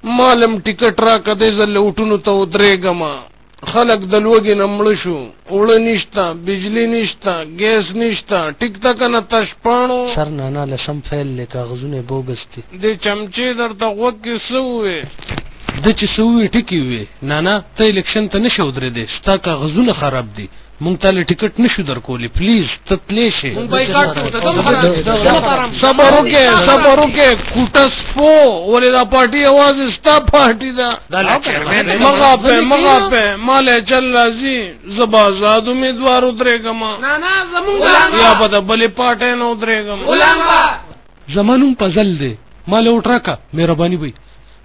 مالم ټیکټ راکه، دې ځل وټونو ته ودرېږم. خلک د لوږې نه مړه شو، اوړه نشته، بجلی نشته، ګیس نشته، ټیک ته که نه تش پاڼو. سر نانا له سم فیل دی، کاغذونه یې بوګس دي. دې چمچې درته غوږ کې څه ووې؟ ده چې څه ووې ټیک یې ووې. نانا ته الیکشن ته نه شې ودرېدی، ستا کاغذونه خراب دي، مونږ تا له ټیکټ نشو درکولی، پلیز ته تللی شې. صبر وکړې، صبر وکړې، کوټه سپو، ولې دا پارټي یوازې ستا پارټي ده؟ مه غاپې، مه غاپې، ما له چل راځي، زه به ازاد امیدوار ودرېږم یا به د بلې پارټۍ نه ودرېږم. زما نوم فضل دی، ما له ووټ راکړه، مهرباني به وي.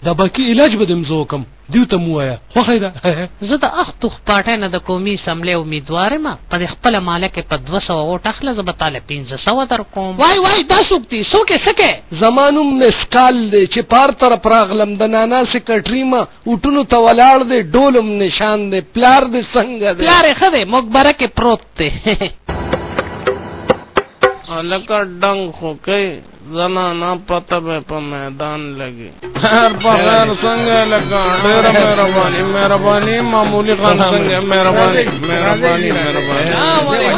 دا باقي علاج به دې هم زه وکړم، دیو ته مو ووایه، خوښه یې ده؟ زه د اختوخ پارټۍ نه د قومي اسمبلۍ امیدوار یم، په دې خپله ماله کې په 200 ووټ اخله، زه به تا له 500 درکوم. وای وای، دا څوک دی؟ څوک یې؟ څه کوې؟ زما نوم مسکال دی، چې پار طرف راغلم د نانا سکرټري ما وټونو ته ولاړ دی، ډولم نشان دی. پلار دې څنګه دی؟ پلار یې ښه دی، مقبره کې پروت دی. هلکه ډنګ خو کوي، زنانا پته به په میدان لګي. خیر په خیر، څنګه یې لکه؟ ډېره مهرباني، مهرباني. معمولي خان څنګه؟ مهرباني، مهرباني، مهرباني.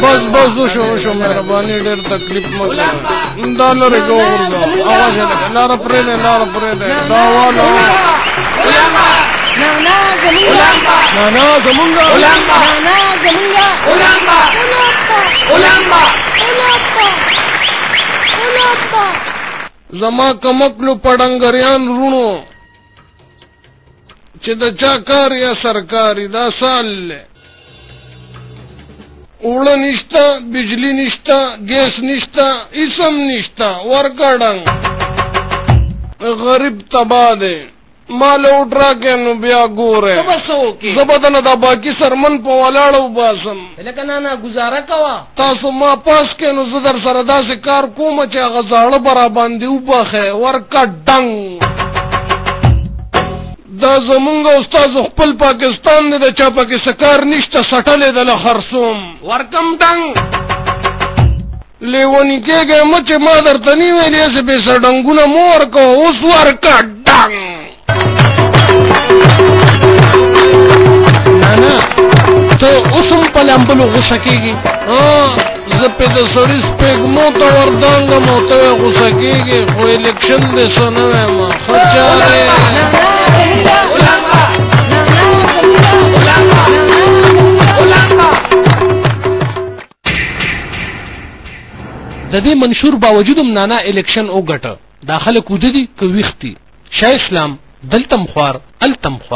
بس بس، وشو وشو، مهرباني، ډېر تکلیف مه کوه. دا لرې که وغورځوه، هغه شی لکه لاره پرېږدی، لاره پرېږدی، دا واله. نانا زمونږ، نانا زمونږ، نانا زمونږ. زما کمکلو پډنګریان روڼو چې د چا کار یا سرکاري دا سال دی. اوړه نشته، بجلی نشته، ګیس نشته، هیڅ هم نشته. ورکه ډنګ، غریب تباه دی. ما له ووټ راکړې نو بیا ګوره ته به څه وکړې؟ زه به درنه دا باقي څرمن په ولاړه وباسم. لکه نانا ګزاره کوه. تاسو ما پاس کړئ نو زه در سره داسې کار کوم چې هغه زاړه به راباندې وبخښې. ورکه ډنګ، دا زمونږ او ستاسو خپل پاکستان دی، د چا پکې څه کار نشته، سټلې ده له خرڅوم. ورکم ډنګ، لیوني کېږئ مه چې ما درته نه ویلي هسې بې څه ډنګونه مه ورکوه. اوس ورکه ډنګ. نانا ته اوس هم په لامبلو غوسه کېږې؟ زه پې د سړي سپېږمو ته وردانګم او ته یې غوسه کېږې، خو الیکشن دې څه نه وایم. ښه چارې. د دې منشور باوجود هم نانا الیکشن وګټه. دا خلک وده دي که ویښ دي؟ شاه اسلام دلته هم خوار، هلته هم خوار.